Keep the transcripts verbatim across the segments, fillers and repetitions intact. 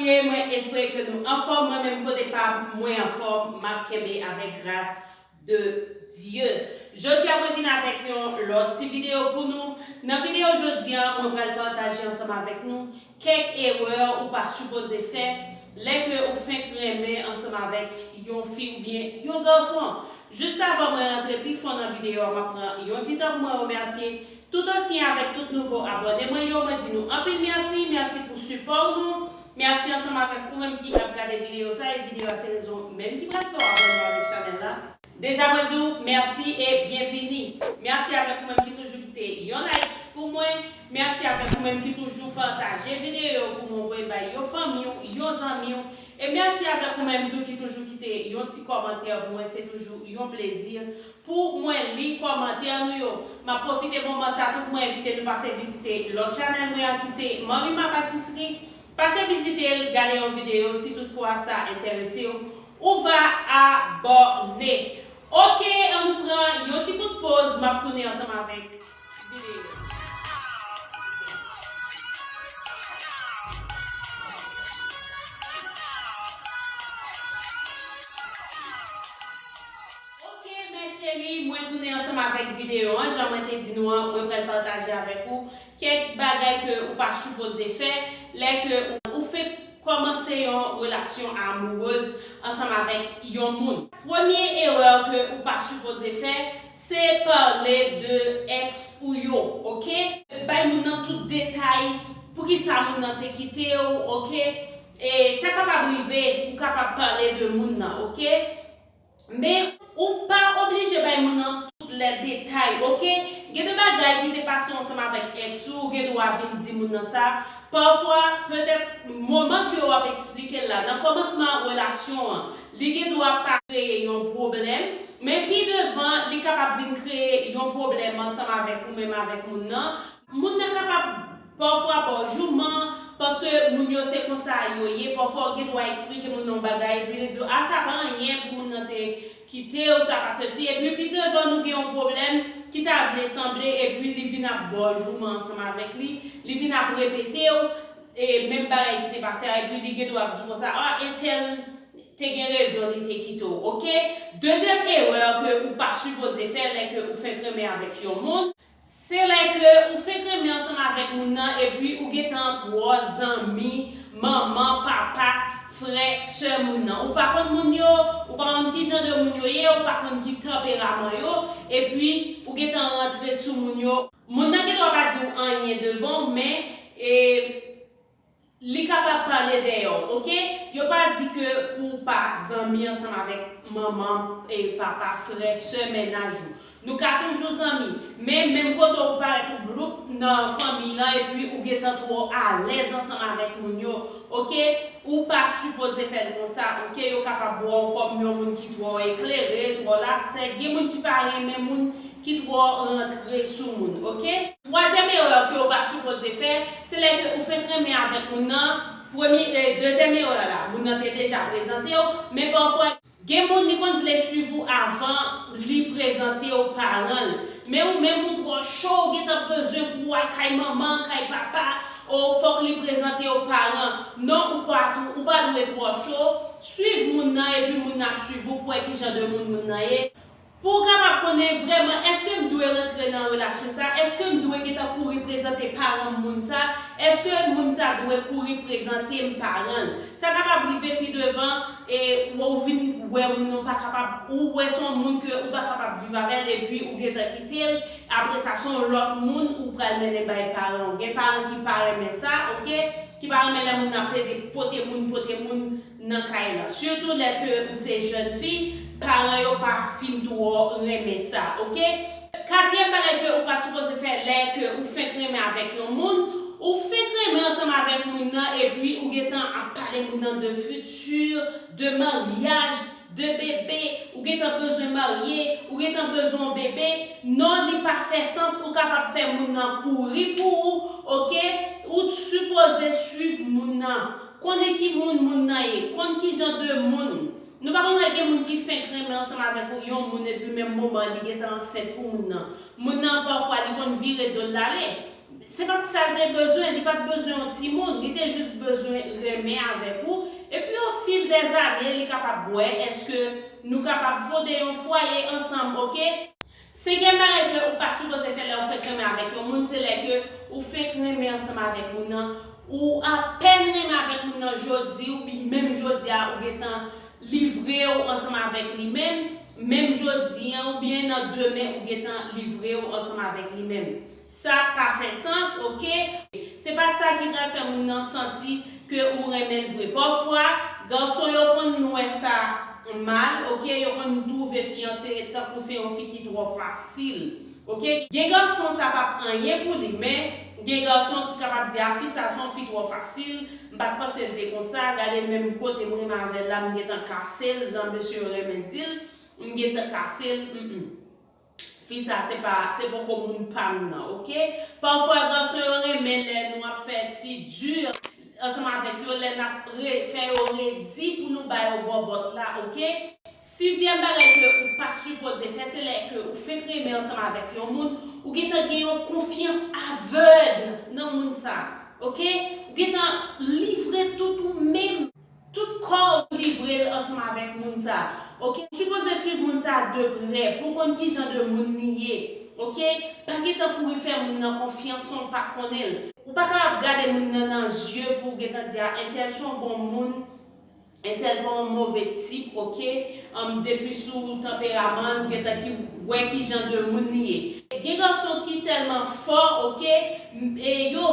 E mwen espere ke nou anfòm. Mwen menm kote pa m, mwen anfòm, m ap kenbe avèk gras de Dye. Jodi a mwen vin avèk yon lòt ti videyo pou nou. Nan videyo jodi a, mwen pral pataje ansanm avèk nou kèk erè ou pa sipoze fè lè ke ou fenk renmen ansanm avèk yon fi oubyen yon gason. Jis avan mwen rantre pi fon nan videyo a, m ap pran yon ti tan pou mwen remèsye tout ansyen avèk tout nouvo abòne mwen yo. Mwen di nou anpil mèsi, mèsi pou sipò nou, mèsi ansanm avèk ou menm ki ap gade videyo sa, e videyo a se rezon menm ki pral fè w abòne avèk chanèl la. Deja mwen di w mèsi e byenvini. Mèsi avèk ou menm ki toujou kite yon like pou mwen. Mèsi avèk ou menm ki toujou pataje videyo pou mwen voye bay yon fanmi w, yon zanmi w. E mèsi avèk ou menm tou ki toujou kite yon ti kòmantè pou mwen, se toujou yon plezi pou mwen li kòmantè nou yo. M ap pwofite moman sa tou pou mwen envite nou pase vizite lòt chanèl mwen an ki se Manmi Ma Patisserie. Pase vizite l, gade yon videyo si toutfwa sa enterese w, ou va abòne. Oke, ann nou pran yon ti kout poz, m ap tounen ansanm avèk videyo. Oke, mes chéries, mwen tounen ansanm avèk videyo an. Jan mwen te di nou an, mwen pral pataje avèk ou kèk bagay ke ou pa sipoze fè lè ke ou, ou fenk kòmanse yon relasyon amourèz ansanm avèk yon moun. Premye erè ke ou pa sipoze fè, se pale de ex ou yo, oke? Bay moun nan tout detay, poukisa moun nan te kite w, oke? E sa kapab rive, ou kapab pale de moun nan, oke? Men, ou pa oblije bay moun nan tout lè detay, oke? Gen de bagay ki te pase w ansanm avèk ex ou, ou gen dwa vin di moun nan sa. Pafwa, petèt, moman ke w ap eksplike l la, nan kòmansman relasyon an, li gen dwa pa kreye yon pwoblèm, men pi devan, li kapab vin kreye yon pwoblèm ansanm avèk ou menm avèk moun nan. Moun nan kapab pafwa ba w jouman, paske moun yo se konsa yo ye. Pafwa, w gen dwa eksplike moun nan yon bagay, epi li di w, a, sa pa anyen pou moun nan te kite w, sa pa sesi. Epi, pi devan, nou gen yon pwoblèm ki ta vle sanble, epi li vin ap ba w jouman ansanm avèk li, li vin ap repete w, e menm bagay ki te pase a, epi li gen dwa ap di w konsa, a, entèl te gen rezon, li te kite w, oke? Dezyèm erè ke ou pa sipoze fè lè ke ou fenk renmen avèk yon moun, se lè ke ou fenk renmen ansanm avèk moun nan, epi ou gentan twò zanmi manman, papa, frè, sè moun nan. Ou pa konn moun yo, ou pa konn ki jan de moun yo ye, ou pa konn ki tanperaman yo, epi ou gentan rantre sou moun yo. Moun nan gen dwa pa di w anyen devan w, men, e, li kapab pale dèyè w, oke? Yo pa di ke ou pa zanmi ansanm avèk manman, e, papa, frè, sè, mennaj ou. Nou ka toujou zanmi, men menm kote ou parèt ou bloup nan fanmi lan, epi ou gentan twò alèz ansanm avèk moun yo, oke? Ou pa sipoze fè l konsa, oke? Yo kapab wè w kòm yon moun ki twò eklere, twò lasèk. Gen moun ki pa renmen moun ki twò rantre sou moun, oke? Twazyèm erè ke w pa sipoze fè, se lè ke ou fenk renmen avèk moun nan, premye, e, dezyèm erè la, moun nan te deja prezante w, men pafwa, gen moun li konn vle swiv ou avan li prezante w paran l. Men ou menm ou twò cho, ou gentan bezwen pou w al kay manman, kay papa, o, fòk li prezante w paran. Non, ou pa tou, ou pa dwe twò cho, swiv moun nan, epi moun nan ap swiv ou pou wè ki jan de moun moun nan ye. Pou w kapab konnen vrèman, èske m dwe rantre nan relasyon sa? Èske m dwe gentan kouri prezante paran m moun sa? Èske moun sa dwe kouri prezante m paran l? Sa kapab rive pi devan, e ou vin wè moun nan pa kapab, ou wè se yon moun ke ou pa kapab viv avè l, epi ou gentan kite l. Apre sa, se yon lòt moun ou pral mennen bay paran w. Gen paran ki pa renmen sa, oke? Ki pa renmen lè moun nan ap plede pote moun, pote moun nan kay lan. Sitou lè ke ou se jèn fi, paran yo pa fin twò renmen sa, oke? Katriyèm bagay ke ou pa sipoze fè lè ke ou fenk renmen avèk yon moun, ou fenk renmen ansanm avèk moun nan, epi ou gentan ap pale moun nan de fiti, de maryaj, de bebe, ou gentan bezwen marye, ou gentan bezwen yon bebe. Non, li pa fè sans, ou kapab fè moun nan kouri pou ou, oke? Ou sipoze swiv moun nan, konnen ki moun moun nan ye, konn ki jan de moun. Nou pa konn lè gen moun ki fenk renmen ansanm avèk ou, yon moun, epi menm moman li gentan ansent pou moun nan. Moun nan pafwa li konn vire do l ale. Se pa t sa l te bezwen, li pa t bezwen yon timoun, li te jis bezwen renmen avèk ou. Epi o fil dè zane, li kapab wè èske nou kapab fonde yon fwaye ansanm, oke? Senkyèm bagay ke ou pa sipoze fè lè ou fenk renmen avèk yon moun, se lè ke ou fenk renmen ansanm avèk moun nan, ou apèn renmen avèk moun nan jodi, ou bi-, menm jodi a, ou gentan livre w ansanm avèk li menm, menm jodi a, oubyen nan demen, ou gentan livre w ansanm avèk li menm. Sa pa fè sans, oke? Se pa sa ki pral fè moun nan santi ke ou renmen l vre. Pafwa, gason yo konn wè sa mal, oke? Yo konn twouve fiyanse tankou se yon fi ki twò fasil, oke? Gen gason sa p ap anyen pou li, men gen gason ki kapab di, "A, fi sa se yon fi twò fasil, m pa t panse l te konsa, gade menm kote m renmen avè l la, m gentan kase l, jan mesye yo renmen di l, m gentan kase l, mm, mm." Fi sa, se pa, se poko moun pa m nan, oke? Pafwa, gason yo renmen lè nou ap fè ti di ansanm avèk yo, lè n ap re-, fè yo redi pou nou ba yo bòbòt la, oke? Sizyèm bagay ke ou pa sipoze fè, se lè ke ou fenk renmen ansanm avèk yon moun, ou gentan gen yon konfyans avèg nan moun sa, oke? Ou gentan livre tout ou menm. Tout kò w livre l ansanm avèk moun sa, oke? Ou sipoze swiv moun sa de prè pou w konn ki jan de moun li ye, oke? Pa gentan kouri fè moun nan konfyans san w pa konnen l. Ou pa kapab gade moun nan nan zye pou w gentan di, "A, entèl se yon bon moun, entèl pa yon move tip," oke? Ann, depi sou tanperaman l, ou gentan ki, wè ki jan de moun li ye. Gen gason ki tèlman fò, oke? M-, e yo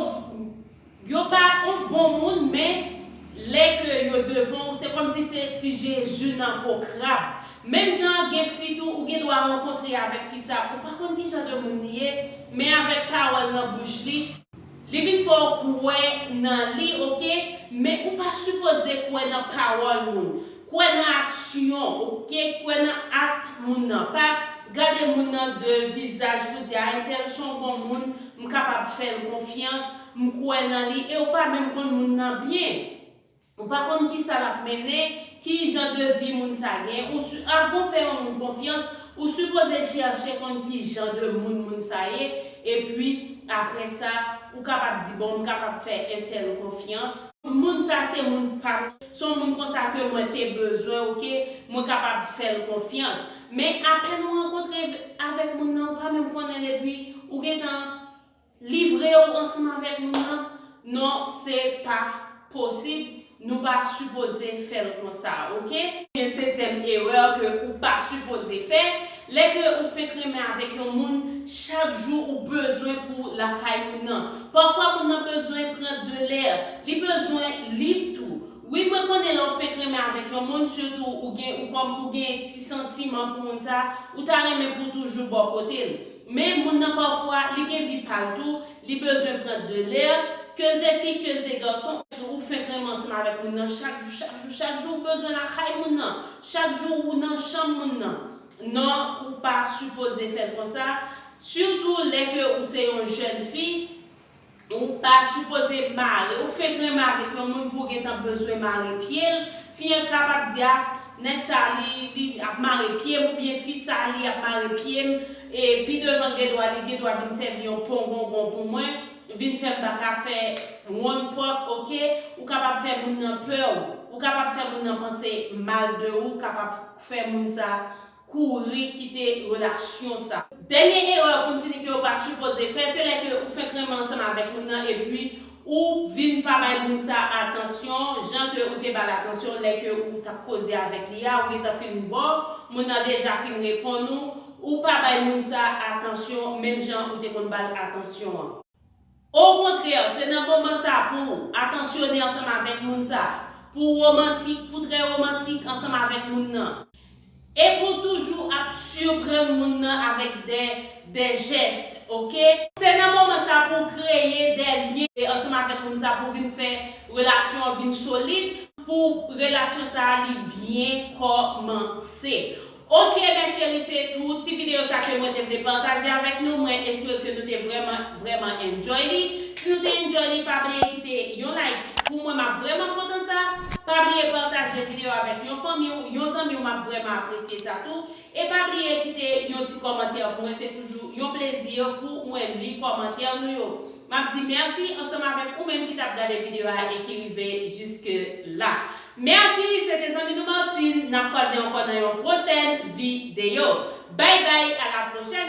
Yo pa yon bon moun, men lè ke yo devan w, se kòmsi se ti Jezi nan po krab. Menm jan gen fi tou, ou gen dwa rankontre avèk fi sa, ou pa konn ki jan de moun li ye, men avèk pawòl nan bouch li, li vin fè w kwè nan li, oke? Men ou pa sipoze kwè nan pawòl moun. Kwè nan aksyon, oke? Kwè nan akt moun nan. Pa gade moun nan de vizaj pou di, "A, entèl se yon bon moun, m kapab fè l konfyans, m kwè nan li," e ou pa menm konn moun nan byen. Ou pa konn ki sa l ap mennen, ki jan de vi moun sa gen. Ou si-, avan w fè yon moun konfyans, ou sipoze chèche konn ki jan de moun moun sa ye, epi apre sa, ou kapab di, "Bon, m kapab fè entèl konfyans." Moun sa se moun pa m, se yon moun konsa ke mwen te bezwen, oke, mwen kapab fè l konfyans. Men apèn ou rankontre avèk moun nan, ou pa menm konnen l, epi ou gentan livre w ansanm avèk moun nan. Non, se pa posib, nou pa sipoze fè l konsa, oke? Gen setyèm erè ke ou pa sipoze fè, lè ke ou fenk renmen avèk yon moun, chak jou ou bezwen pou lakay moun nan. Pafwa moun nan bezwen pran de lè, li bezwen lib tou. Wi, mwen konnen lè w fenk renmen avèk yon moun, sitou ou gen, ou kòm ou gen ti santiman pou moun sa, ou ta renmen pou toujou bò kote l. Men moun nan pafwa, li gen vi pa l tou, li bezwen pran de lè, ke l te fi, ke l te gason, ou fenk renmen ansanm avèk moun nan chak jou, chak jou, chak jou, ou bezwen lakay moun nan, chak jou ou nan chanm moun nan. Non, ou pa sipoze fè l konsa. Sitou lè ke ou se yon jèn fi, ou pa sipoze mare. Ou fenk renmen avèk yon moun pou w gentan bezwen mare pye l. Fi an kapab di, "A, nèg sa, li, li ap mare pye m," oubyen, "Fi sa, li ap mare pye m." E pi devan, gen dwa, li gen dwa vin sèvi yon pongongon pou mwen, vin fè m pa ka fè wonn pòt, oke? Ou kapab fè moun nan pè w. Ou kapab fè moun nan panse mal de ou, ou kapab fè moun sa kouri kite relasyon sa. Dènye erè pou n fini ke w pa sipoze fè, se lè ke ou fenk renmen ansanm avèk moun nan epi ou vin pa bay moun sa atansyon, jan ke ou te ba l atansyon lè ke ou t ap koze avèk li a, ou gentan fin bon, moun nan deja fin reponn ou, ou pa bay moun sa atansyon menm jan ou te konn ba l atansyon an. Okontrè, se nan moman sa pou w atansyone ansanm avèk moun sa, pou w womantik, pou w trè womantik ansanm avèk moun nan. E pou w toujou ap siprann moun nan avèk de, de jès, oke? Se nan moman sa pou w kreye de lyen ansanm avèk moun sa pou w vin fè relasyon an vin solid, pou relasyon sa a li byen kòmanse. Oke, mes chéris, se tou ti videyo sa ke mwen te vle pataje avèk nou. Mwen espere ke nou te vrèman, vrèman enjoy li. Si nou te enjoy li, pa bliye kite yon like. Pou mwen, m ap vrèman kontan sa. Pa bliye pataje videyo avèk yon fanmi w, yon zanmi w, m ap vrèman apresye sa tou. E pa bliye kite yon ti kòmantè pou mwen, se toujou yon plezi pou mwen li kòmantè nou yo. M ap di mèsi ansanm avèk ou menm ki t ap gade videyo a e ki rive jiske la. Mèsi, se te zanmi nou Martine. N ap kwaze ankò nan yon pwochèn videyo. Bye bye, à la prochaine.